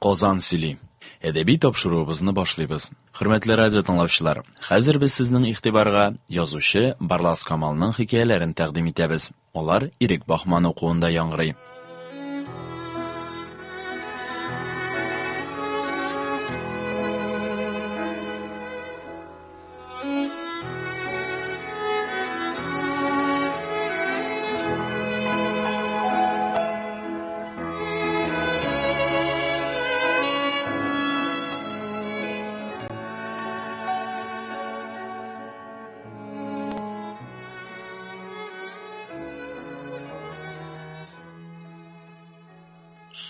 Казан сөйли. Әдәби тапшыруыбызны башлыйбыз. Хөрмәтле радио тыңлаучылар, хәзер без сезнең игътибарга язучы Барлас Камалның хикәяләрен тәкъдим итәбез. Алар Ирек Баһман укуында яңгырый.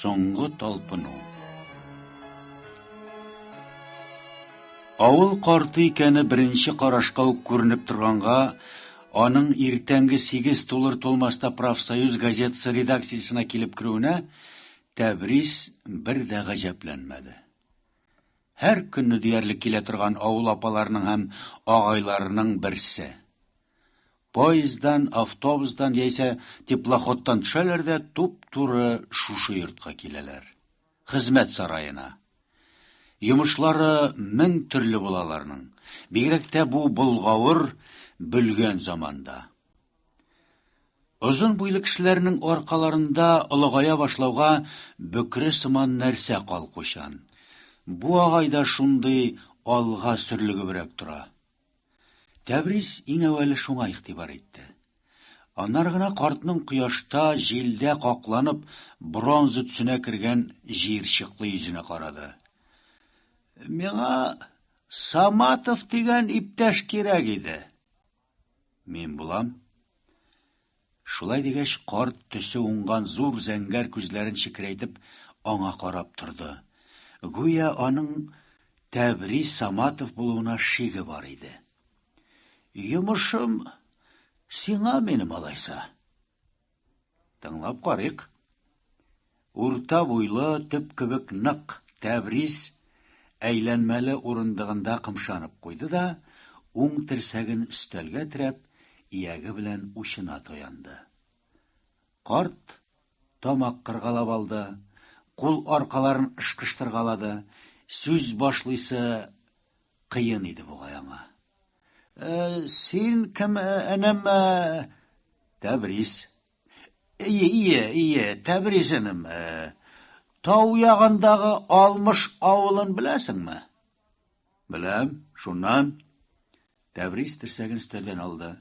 Соңгы талпыну. Авыл карты икәне беренче карашка ук күренеп торганга, аның иртәнге сигез тулыр-тулмаста профсоюз газетасы редакциясенә килеп керүенә Тәбрис бер дә гаҗәпләнмәде. Һәр көнне диярлек килә торган авыл апаларының һәм агайларының берсе. Поезддан, автобустан яисә теплоходтан төшәләр дә туп-туры шушы йортка киләләр. Хезмәт сараена. Йомышлары мең төрле була аларның. Бигрәк тә бу болгавыр, бөлгән заманда. Озын буйлы кешеләрнең аркаларында олыгая башлауга бөкре сыман нәрсә калкучан. Бу агай да шундый алга сөрлегебрәк тора. Тәбрис иң әүвәле шуңа игътибар итте. Аннары гына картның кояшта, җилдә какланып, бронза төсенә кергән җыерчыклы йөзенә карады. Миңа Саматов дигән иптәш кирәк иде. Мин булам. Шулай дигәч, карт төсе уңган зур зәңгәр күзләрен чекерәйтеп аңа карап торды. Гүя аның Тәбрис Саматов булуына шиге бар иде. Йомышым сиңа минем алайса. Тыңлап карыйк. Урта буйлы, төп кебек нык Тәбрис әйләнмәле урындыгында кымшанып куйды да, уң терсәген өстәлгә терәп, ияге белән учына таянды. Карт тамак кыргалап алды, кул аркаларын ышкыштыргалады, сүз башлыйсы кыен иде бугай аңа. Э, син кем, э, энем? Э, Тәбрис. Ие, ие, ие, Тәбрис энем. Тау ягындагы Алмыш авылын беләсеңме? Беләм, шуннан. Тәбрис терсәген өстәлдән алды,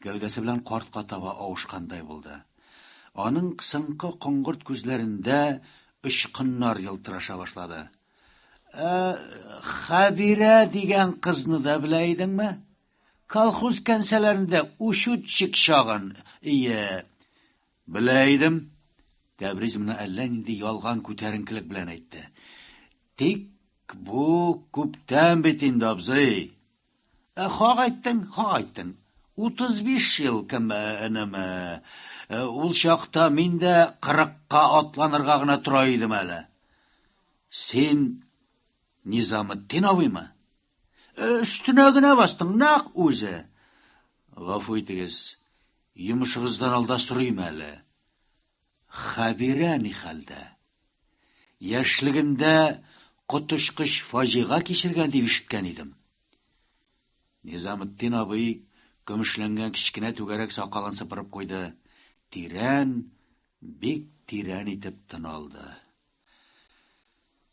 гәүдәсе белән картка таба авышкандай булды. Аның кысынкы коңгырт күзләрендә очкыннар елтыраша башлады. Ә, Хәбирә дигән кызны да белә идеңме? Колхоз кәнсәләрендә учетчик чагын. Ие, белә идем. Тәбрис моны әллә нинди ялган күтәренкелек белән әйтте. Тик бу күптән бит инде, абзый. Ә, хак әйттең, хак әйттең. 35 ел кем, энем, ул чакта мин дә кырыкка атланырга гына тора идем әле. Син Низаметдин абыймы? Өстенә генә бастың, нәкъ үзе. Гафу итегез, йомышыгыздан алда сорыйм әле. Хәбирә ни хәлдә? Яшьлегендә коточкыч фаҗига кичергән дип ишеткән идем. Низаметдин абый көмешләнгән кечкенә түгәрәк сакалын сыпырып куйды, тирән, бик тирән итеп тын алды.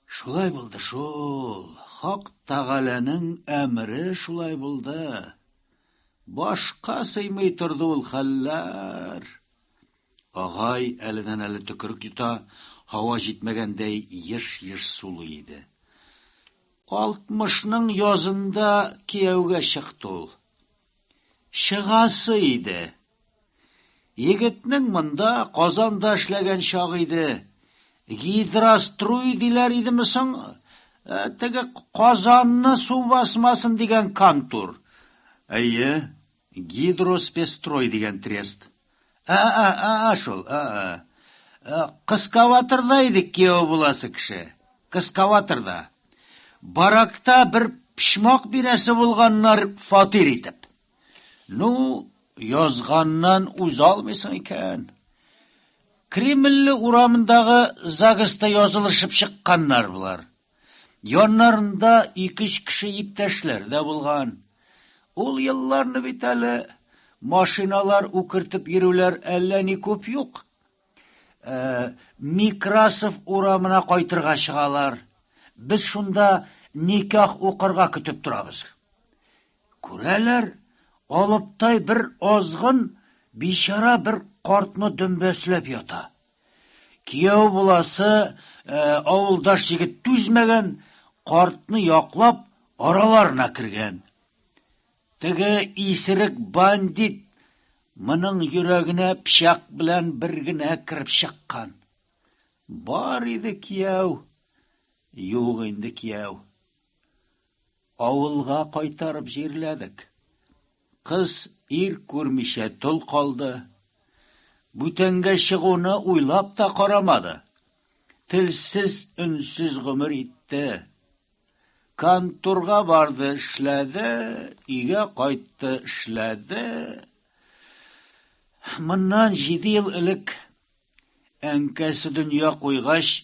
Шулай булды шул, Хак Тәгаләнең әмере шулай булды. Башка сыймый торды ул хәлләр. Агай әледән-әле төкерек йота, һава җитмәгәндәй еш-еш сулый иде. Алтмышның язында кияүгә чыкты ул. Чыгасы иде. Егетнең монда, Казанда эшләгән чагы иде. Гидроструй диләр идеме соң? Э, теге Казанны су басмасын дигән кантур. Әйе, Гидроспецстрой дигән трест. Ә-ә-ә шул, ә-ә. Э, Кыскаваторда идек кияү буласы кеше. Кыскаваторда. Баракта бер почмак бирәсе булганнар фатир итеп. Ну, язганнан уза алмыйсың икән. Кремльле урамындагы ЗАГСта язылышып чыкканнар болар. Яннарында ике-өч кеше иптәшләр дә булган. Ул елларны бит әле машиналар үкертеп йөрүләр әллә ни күп юк. Э, Микрасов урамына кайтырга чыгалар. Без шунда никах укырга көтеп торабыз. Күрәләр, алыптай бер азгын бичара бер картны дөмбәсләп ята. Кияү буласы э, авылдаш егет түзмәгән, картны яклап араларына кергән. Теге исерек бандит моның йөрәгенә пычак белән бер генә кереп чыккан. Бар иде кияү, юк инде кияү. Авылга кайтарып җирләдек. Кыз ир күрмичә тол калды. Бүтәнгә чыгуны уйлап та карамады. Телсез-өнсез гомер итте. Конторга барды, эшләде, өйгә кайтты, эшләде. Моннан җиде ел элек Әнкәсе дөнья куйгач,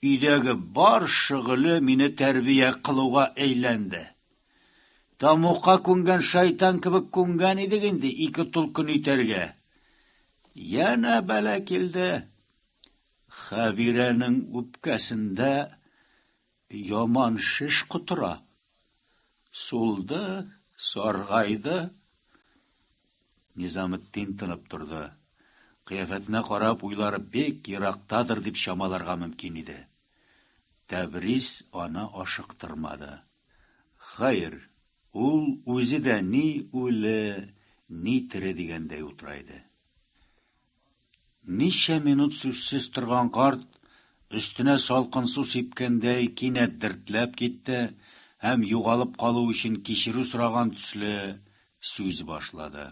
өйдәге бар шөгыле мине тәрбия кылуга әйләнде. Тамукка күнгән шайтан кебек күнгән идек инде ике тол көн итәргә. Янә бәла килде. Хәбирәнең үпкәсендә Яман шеш котыра. Сулды, саргайды. Низаметдин тынып торды. Кыяфәтенә карап, уйлары бик ерактадыр дип чамаларга мөмкин иде. Тәбрис аны ашыктырмады. Хәер, ул үзе дә ни үле, ни тере дигәндәй утыра иде. Ничә минут сүзсез торган карт, өстенә салкын су сипкәндәй, кинәт дертләп китте һәм югалып калу өчен кичерү сораган төсле сүз башлады.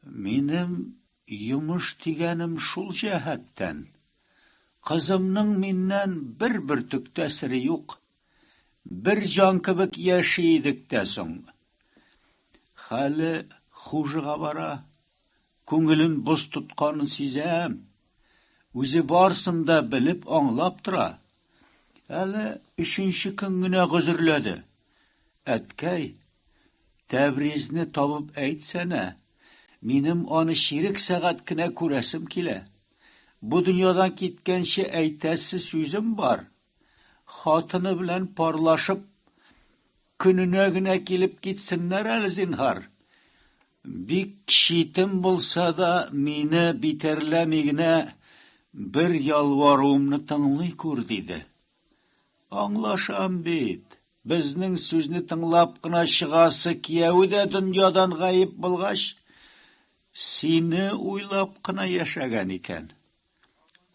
Минем йомыш дигәнем шул җәһәттән. Кызымның миннән бер бөртек тә сере юк. Бер җан кебек яши идек тә соң. Хәле хужыга бара. Күңелен боз тотканын сизәм. Үзе барсын да белеп, аңлап тора. Әле өченче көн генә гозерләде. Әткәй, Тәбризне табып әйтсәнә, минем аны чирек сәгать кенә күрәсем килә. Бу дөньядан киткәнче әйтәсе сүзем бар. Хатыны белән парлашып, көненә генә килеп китсеннәр әле, зинһар. Бик читен булса да, мине битәрләми генә бер ялваруымны тыңлый күр, диде. Аңлашам бит, безнең сүзне тыңлап кына чыгасы кияве дә дөньядан гаип булгач, сине уйлап кына яшәгән икән.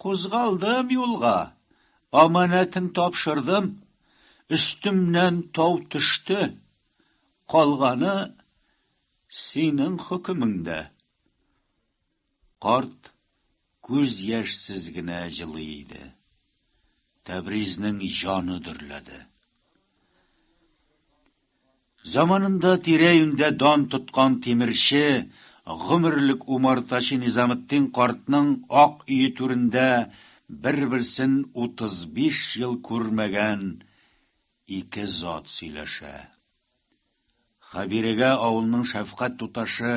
Кузгалдым юлга, аманәтен тапшырдым, өстемнән тау төште. Калганы синең хөкемеңдә. Карт күз яшьсез генә җылый иде. Тәбризнең җаны дөрләде. Заманында тирә-юньдә дан тоткан тимерче, гомерлек умартачы Низаметдин картның ак өе түрендә бер-берсен 35 ел күрмәгән ике зат сөйләшә. Хәбирәгә авылның шәфкать туташы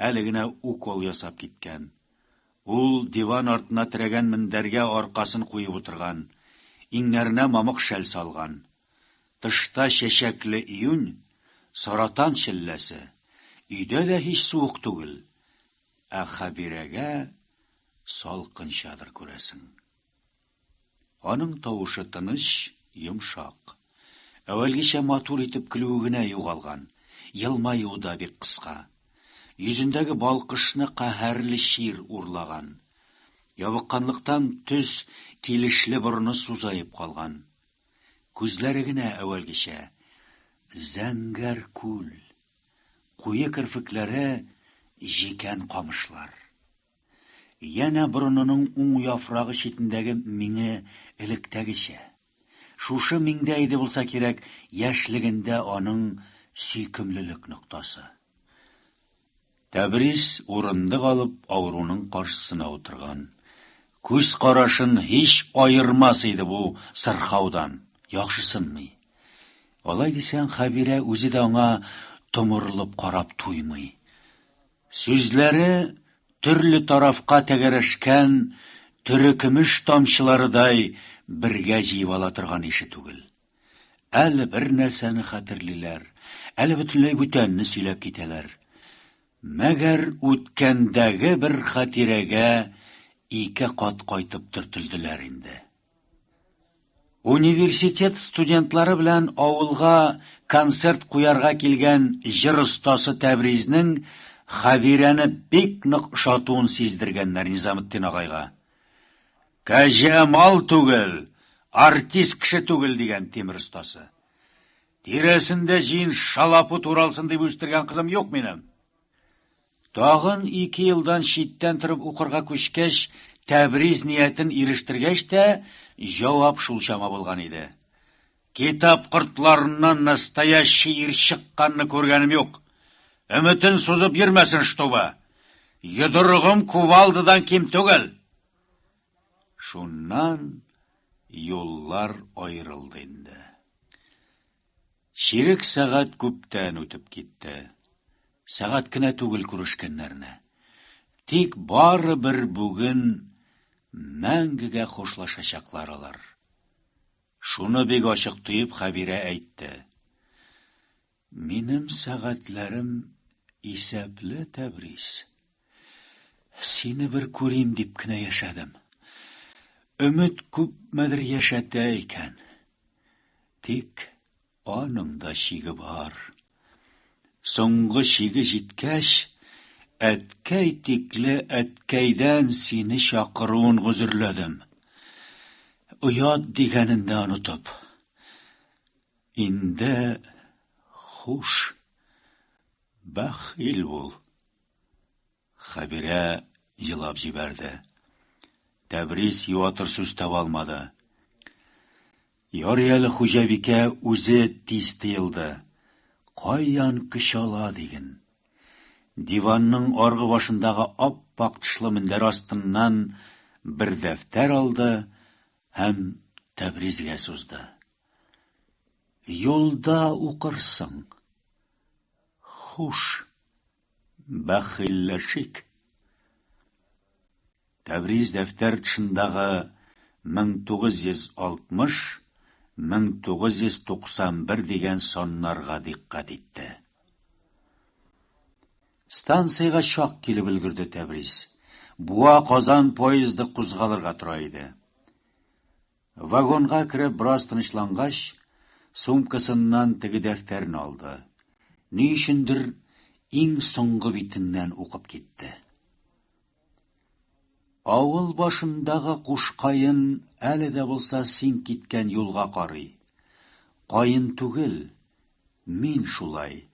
әле генә укол ясап киткән. Ул диван артына терәгән мендәргә аркасын куеп утырган, иңнәренә мамык шәл салган. Тышта чәчәкле июнь, саратан челләсе. Өйдә дә һич суык түгел. Ә Хәбирәгә салкынчадыр, күрәсең. Аның тавышы тыныч, йомшак. Әүвәлгечә матур итеп көлүе генә югалган, елмаюы да бик кыска. Йөзендәге балкышны каһәрле чир урлаган. Ябыкканлыктан төз килешле борыны сузаеп калган. Күзләре генә әүвәлгечә зәңгәр күл, куе керфекләре җикән камышлар. Янә борынының уң яфрагы читендәге миңе электәгечә. Шушы миңдә иде булса кирәк яшьлегендә аның сөйкемлелек ноктасы. Тәбрис урындык алып авыруның каршысына утырган. Күз карашын һич аермас иде бу сырхаудан, яхшысынмый. Алай дисәң, Хәбирә үзе дә аңа томырылып карап туймый. Сүзләре төрле тарафка тәгәрәшкән терекөмеш тамчыларыдай бергә җыеп ала торган ише түгел. Әле бер нәрсәне хәтерлиләр, әле бөтенләй бүтәнне сөйләп китәләр. Мәгәр үткәндәге бер хатирәгә ике кат кайтып төртелделәр инде. Университет студентлары белән авылга концерт куярга килгән җыр остасы Тәбризнең Хәбирәне бик нык ошатуын сиздергәннәр Низаметдин агайга. Кәҗә мал түгел, артист кеше түгел, дигән тимер остасы. Тирәсендә җыен шалапут уралсын дип үстергән кызым юк минем. Тагын ике елдан читтән торып укырга күчкәч, Тәбриз ниятен ирештергәч тә, җавап шул чама булган иде. Китап кортларыннан настоящий ир чыкканны күргәнем юк. Өметен сузып йөрмәсен, чтобы. Йодрыгым кувалдадан ким түгел. Шуннан юллар аерылды инде. Чирек сәгать күптән үтеп китте. Сәгать кенә түгел күрешкәннәренә. Тик барыбер бүген мәңгегә хушлашачаклар алар. Шуны бик ачык тоеп Хәбирә әйтте. Минем сәгатьләрем исәпле, Тәбрис. Сине бер күрим дип кенә яшәдем. Өмет күпмедер яшәтә икән. Тик аның да чиге бар. Соңгы чиге җиткәч, әткәй тикле әткәйдән сине чакыруын гозерләдем. Оят дигәнен дә онытып. Инде хуш, бәхил бул. Хәбирә елап җибәрде. Тәбрис юатыр сүз таба алмады. Ярый әле хуҗабикә үзе тиз тыелды. Каян көч ала диген. Диванның аргы башындагы ап-ак тышлы мендәр астыннан бер дәфтәр алды һәм Тәбризгә сузды. Юлда укырсың. Хуш, бәхилләшик. Тәбриз дәфтәр тышындагы 1960, 1991 дигән саннарга дикъкать итте. Станциягә чак килеп өлгерде Тәбриз. Буа Казан поезды кузгалырга тора иде. Вагонга кереп бераз тынычлангач, сумкасыннан теге дәфтәрне алды. Ни өчендер иң соңгы битеннән укып китте. Авыл башындагы кушкаен әле дә булса син киткән юлга карый. Каен түгел, мин шулай.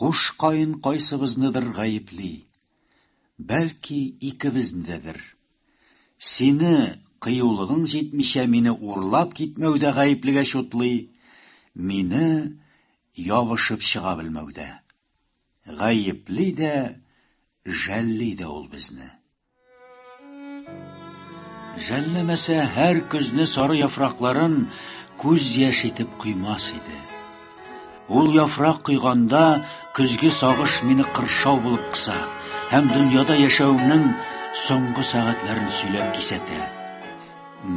Куш каен кайсыбызныдыр гаепли. Бәлки, икебезне дәдер. Сине кыюлыгың җитмичә мине урлап китмәүдә гаеплегә чутлый, мине ябышып чыга белмәүдә. Гаепли дә, жәлли дә ул безне. Жәлләмәсә, һәр көзне сары яфракларын күз яшь итеп коймас иде. Ул яфрак койганда көзге сагыш мине кыршау булып кыса һәм дөньяда яшәвемнең соңгы сәгатьләрен сөйләп кисәтә.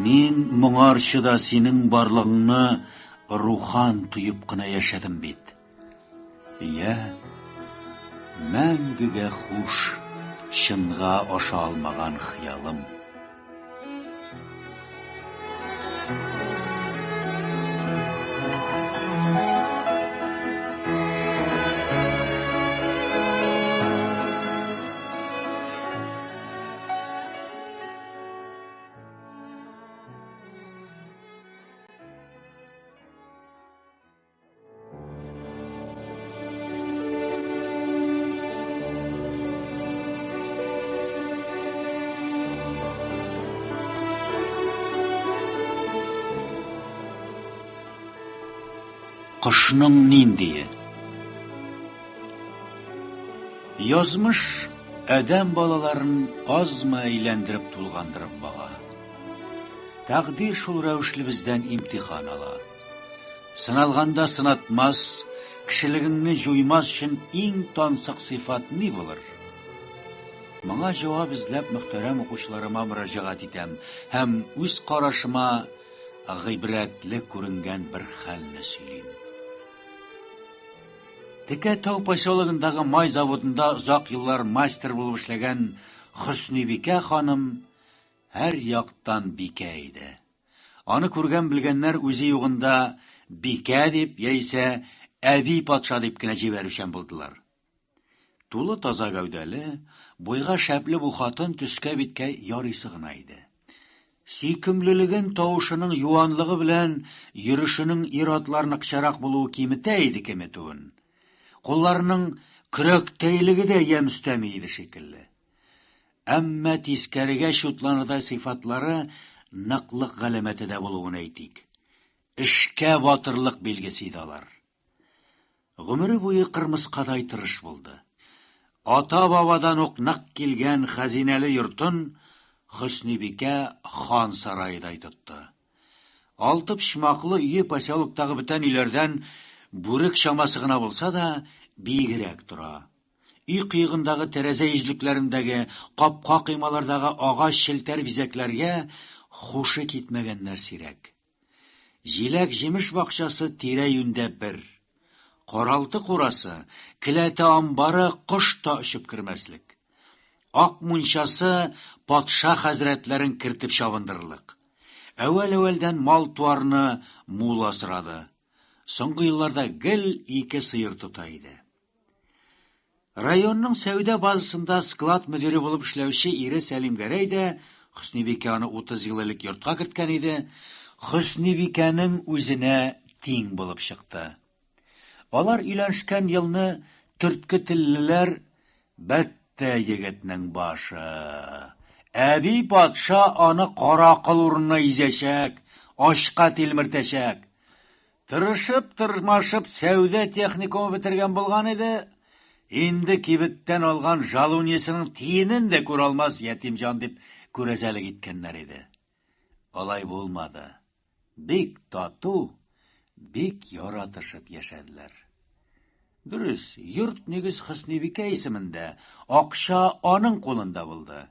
Мин моңарчы да синең барлыгыңны рухан тоеп кына яшәдем бит. Я, мәңгегә хуш, чынга аша алмаган хыялым. Кошның ниндие? Язмыш Адәм балаларын азмы әйләндереп тулгандырып бага. Тәкъдир шул рәвешле бездән имтихан ала. Сыналганда сынатмас, кешелегеңне җуймас өчен иң тансык сыйфат ни булыр? Моңа җавап эзләп мөхтәрәм укучыларыма мөрәҗәгать итәм һәм үз карашыма гыйбрәтле күренгән бер хәлне сөйлим. Текә тау поселогындагы май заводында озак еллар мастер булып эшләгән Хөснибикә ханым һәр яктан бикә иде. Аны күргән-белгәннәр үзе югында бикә дип яисә әби патша дип кенә җибәрүчән булдылар. Тулы таза гәүдәле, буйга шәпле бу хатын төскә-биткә ярыйсы гына иде. Сөйкемлелеген тавышының юанлыгы белән йөрешенең ир-атларныкчарак булуы киметә иде киметүен. Кулларының көрәктәйлеге дә ямь өстәми иде шикелле. Әмма тискәрегә чутланырдай сыйфатлары ныклык галәмәте дә булуын әйтик. Эшкә батырлык билгесе иде алар. Гомере буе кырмыскадай тырыш булды. Ата-бабадан ук нык килгән хәзинәле йортын Хөснибикә хан сараедай тотты. Алты почмаклы өе поселоктагы бүтән өйләрдән бүрек чамасы гына булса да, биегрәк тора. Өй кыегындагы тәрәзә йөзлекләрендәге, капка-коймалардагы агач челтәр бизәкләргә хушы китмәгәннәр сирәк. Җиләк-җимеш бакчасы тирә-юньдә бер. Каралты-курасы, келәте-амбары кош та очып кермәслек. Ак мунчасы патша хәзрәтләрен кертеп чабындырырлык. Әүвәл-әүвәлдән мал-туарны мул асрады. Соңгы елларда гел ике сыер тота иде. Районның сәүдә базасында склад мөдире булып эшләүче ире Сәлимгәрәй дә, Хөснибикә аны 30 ел элек йортка керткән иде, Хөснибикәнең үзенә тиң булып чыкты. Алар өйләнешкән елны төртке теллеләр бетте егетнең башы. Әби патша аны каракыл урынына изәчәк, ачка тилмертәчәк. Тырышып-тырмашып сәүдә техникумы бетергән булган иде, инде кибеттән алган жалуньясының тиенен дә күрә алмас ятим җан дип күрәзәлек иткәннәр иде. Алай булмады. Бик тату, бик яратышып яшәделәр. Дөрес, йорт нигез Хөснибикә исемендә, акча аның кулында булды.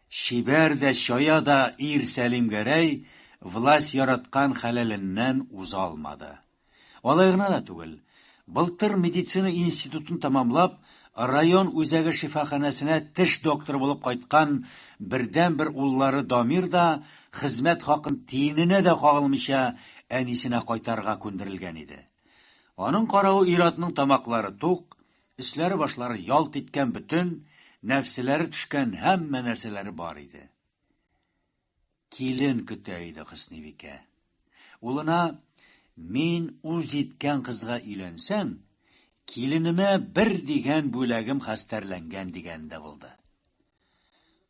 Чибәр дә, чая да ир Сәлимгәрәй власть яраткан хәләленнән уза алмады. Алай гына да түгел, былтыр медицина институтын тәмамлап, район үзәге шифаханәсенә теш докторы булып кайткан бердәнбер уллары Дамир да хезмәт хакын тиененә дә кагылмыйча әнисенә кайтарырга күндерелгән иде. Аның каравы ир-атның тамаклары тук, Өсләре-башлары ялт иткән бөтен, нәфселәре төшкән һәммә нәрсәләре бар иде. Килен көтә иде Хөснибикә. Улына мин үз иткән кызга өйләнсәм, киленемә бер дигән бүләгем хәстәрләнгән дигән дә булды.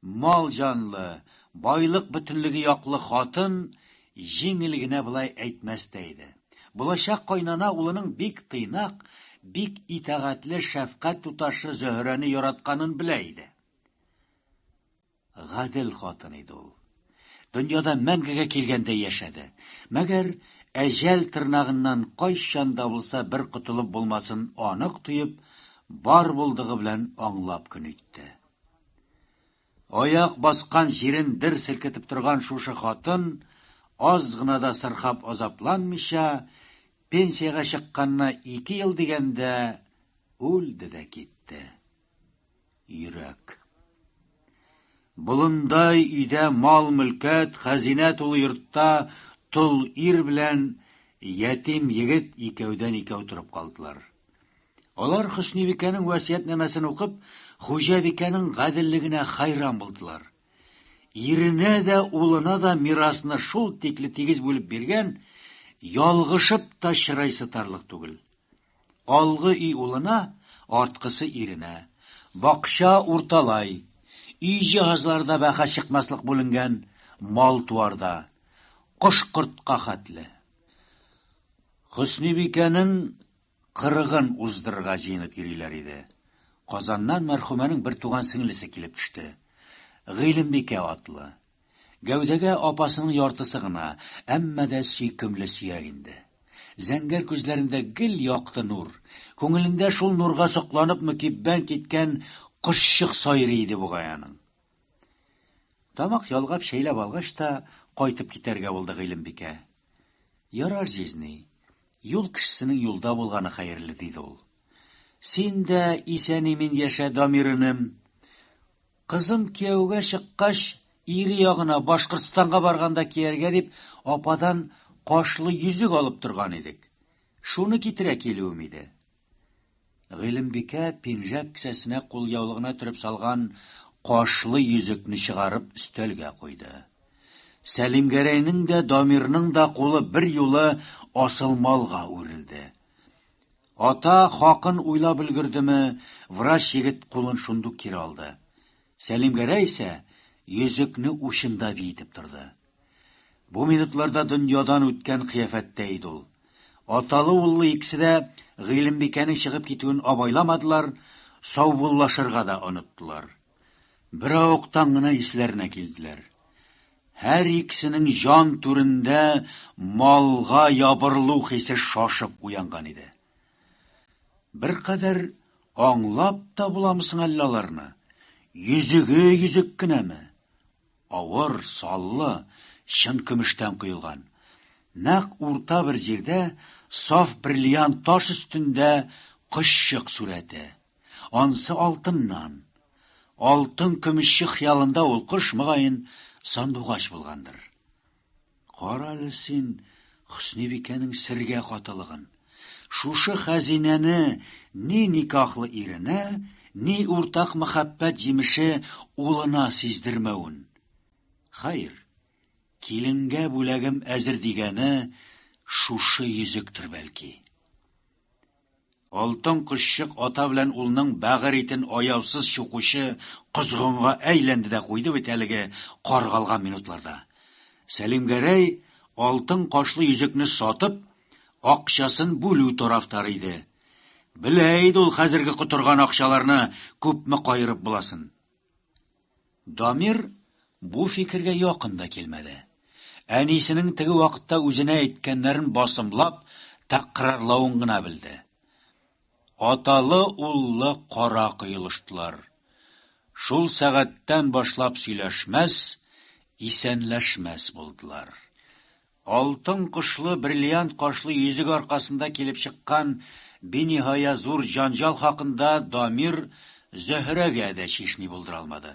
Мал җанлы, байлык бөтенлеге яклы хатын җиңел генә болай әйтмәс тә иде. Булачак кайнана улының бик тыйнак, бик итагатьле шәфкать туташы Зөһрәне яратканын белә иде. Гадел хатын иде ул. Дөньяда мәңгегә килгәндәй яшәде. Мәгәр әҗәл тырнагыннан кайчан да булса бер котылып булмасын анык тоеп, бар булдыгы белән аңлап көн итте. Аяк баскан җирен дер селкетеп торган шушы хатын, аз гына да сырхап азапланмыйча, пенсиягә чыкканына ике ел дигәндә, үлде дә китте. Йөрәк. Болындай өйдә мал-мөлкәт, хәзинә тулы йортта тол ир белән ятим егет икәүдән-икәү торып калдылар. Алар Хөснибикәнең васыятьнамәсен укып, хуҗабикәнең гаделлегенә хайран булдылар. Иренә дә, улына да мирасны шул тикле тигез бүлеп биргән, ялгышып та чырай сытарлык түгел. Алгы өй улына, арткысы иренә. Бакча урталай. Өй җиһазлары да бәхәс чыкмаслык бүленгән, мал-туар да. Кош-кортка хәтле. Хөснибикәнең кырыгын уздырырга җыенып йөриләр иде. Казаннан мәрхүмәнең бертуган сеңлесе килеп төште. Гыйлембикә атлы. Гәүдәгә апасының яртысы гына, әмма дә сөйкемле сөяк инде. Зәңгәр күзләрендә гел якты нур, күңелендә шул нурга сокланып мөкиббән киткән кошчык сайрый иде бугай аның. Тамак ялгап чәйләп алгач та кайтып китәргә булды Гыйлембикә. Ярар, җизни, юл кешесенең юлда булганы хәерле, диде ул. Син дә исән-имин яшә, Дамир энем. Кызым кияүгә чыккач, ире ягына Башкортстанга барганда кияргә дип, ападан кашлы йөзек алып торган идек. Шуны китерә килүем иде. Гыйлембикә пинжәк кесәсенә кулъяулыгына төреп салган кашлы йөзекне чыгарып өстәлгә куйды. Сәлимгәрәйнең дә, Дамирның да кулы берьюлы асыл малга үрелде. Ата хакын уйлап өлгердеме, врач егет кулын шундук кире алды. Сәлимгәрәй исә йөзекне учында биетеп торды. Бу минутларда дөньядан үткән кыяфәттә иде ул. Аталы-уллы икесе дә Гыйлембикәнең чыгып китүен абайламадылар, саубуллашырга да оныттылар. Беравыктан гына исләренә килделәр. Һәр икесенең җан түрендә малга ябырылу хисе шашып уянган иде. Беркадәр аңлап та буламы соң әллә аларны? Йөзеге йөзек кенәме? Авыр, саллы, чын көмештән коелган. Нәкъ урта бер җирдә саф бриллиант таш өстендә кошчык сурәте. Ансы алтыннан. Алтын көмешче хыялында ул кош, мөгаен, сандугач булгандыр. Карале син Хөснибикәнең сергә катылыгын. Шушы хәзинәне ни никахлы иренә, ни уртак мәхәббәт җимеше улына сиздермәвен. Хәер, киленгә бүләгем әзер дигәне шушы йөзектер бәлки. Алтын кошчык ата белән улның бәгырь итен аяусыз чукучы козгынга әйләнде дә куйды бит әлеге каргалган минутларда. Сәлимгәрәй алтын кашлы йөзекне сатып, акчасын бүлү тарафдары иде. Белә иде ул хәзерге котырган акчаларны күпме каерып буласын. Дамир бу фикергә якын да килмәде. Әнисенең теге вакытта үзенә әйткәннәрен басымлап, тәкрарлавын гына белде. Аталы-уллы кара коелыштылар. Шул сәгатьтән башлап сөйләшмәс, исәнләшмәс булдылар. Алтын кошлы, бриллиант кашлы йөзек аркасында килеп чыккан биниһая зур җанҗал хакында Дамир Зөһрәгә дә чишми булдыра алмады.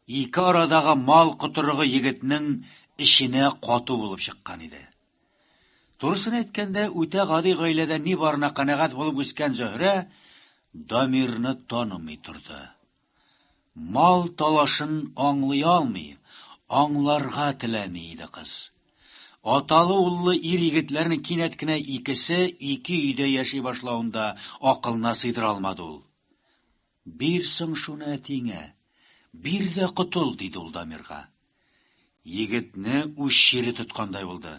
Ике арадагы мал котырыгы егетнең эченә кату булып чыккан иде. Турысын әйткәндә, үтә гади гаиләдә ни барына канәгать булып үскән Зөһрә Дамирны танымый торды. Мал талашын аңлый алмый, аңларга теләми иде кыз. Аталы-уллы ир-егетләрнең кинәт кенә икесе ике өйдә яши башлавын да акылына сыйдыра алмады ул. Бир соң шуны әтиеңә, бир дә котыл, диде ул Дамирга. Егетне үч чире тоткандай булды.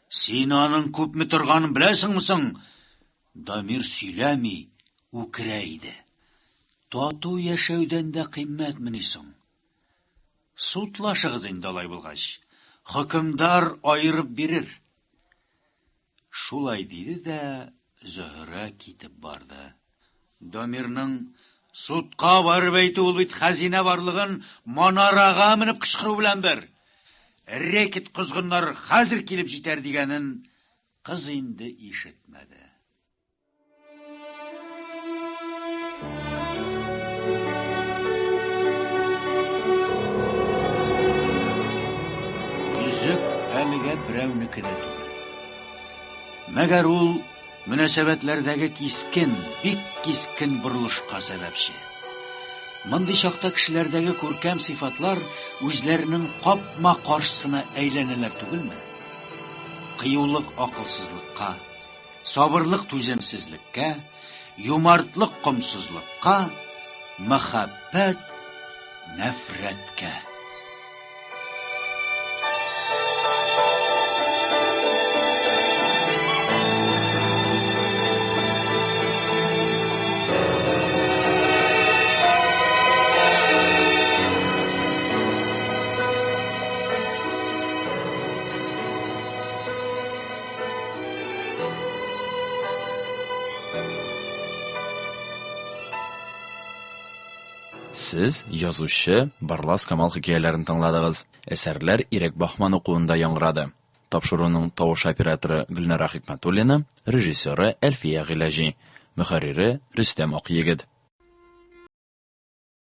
Син аның күпме торганын беләсеңме соң? Дамир сөйләми, үкерә иде. Тату яшәүдән дә кыйммәтмени соң? Судлашыгыз инде алай булгач. Хөкемдар аерып бирер. Шулай диде дә Зөһрә китеп барды. Дамирның судка барып әйтү ул бит хәзинә барлыгын манарага менеп кычкыру белән бер. Рэкет козгыннары хәзер килеп җитәр дигәнен кыз инде ишетмәде. Йөзек әлегә берәүнеке дә түгел. Мәгәр ул мөнәсәбәтләрдәге кискен, бик кискен борылышка сәбәпче. Мондый чакта кешеләрдәге күркәм сыйфатлар үзләренең капма-каршысына әйләнәләр түгелме? Кыюлык акылсызлыкка, сабырлык түземсезлеккә, юмартлык комсызлыкка, мәхәббәт нәфрәткә. Сез язучы Барлас Камал хикәяләрен тыңладыгыз. Әсәрләр Ирек Баһман укуында яңгырады. Тапшыруның тавыш операторы Гөлнара Хикмәтуллина, режиссеры Әлфия Гыйләҗи, мөхәррире Рөстәм Акъегет.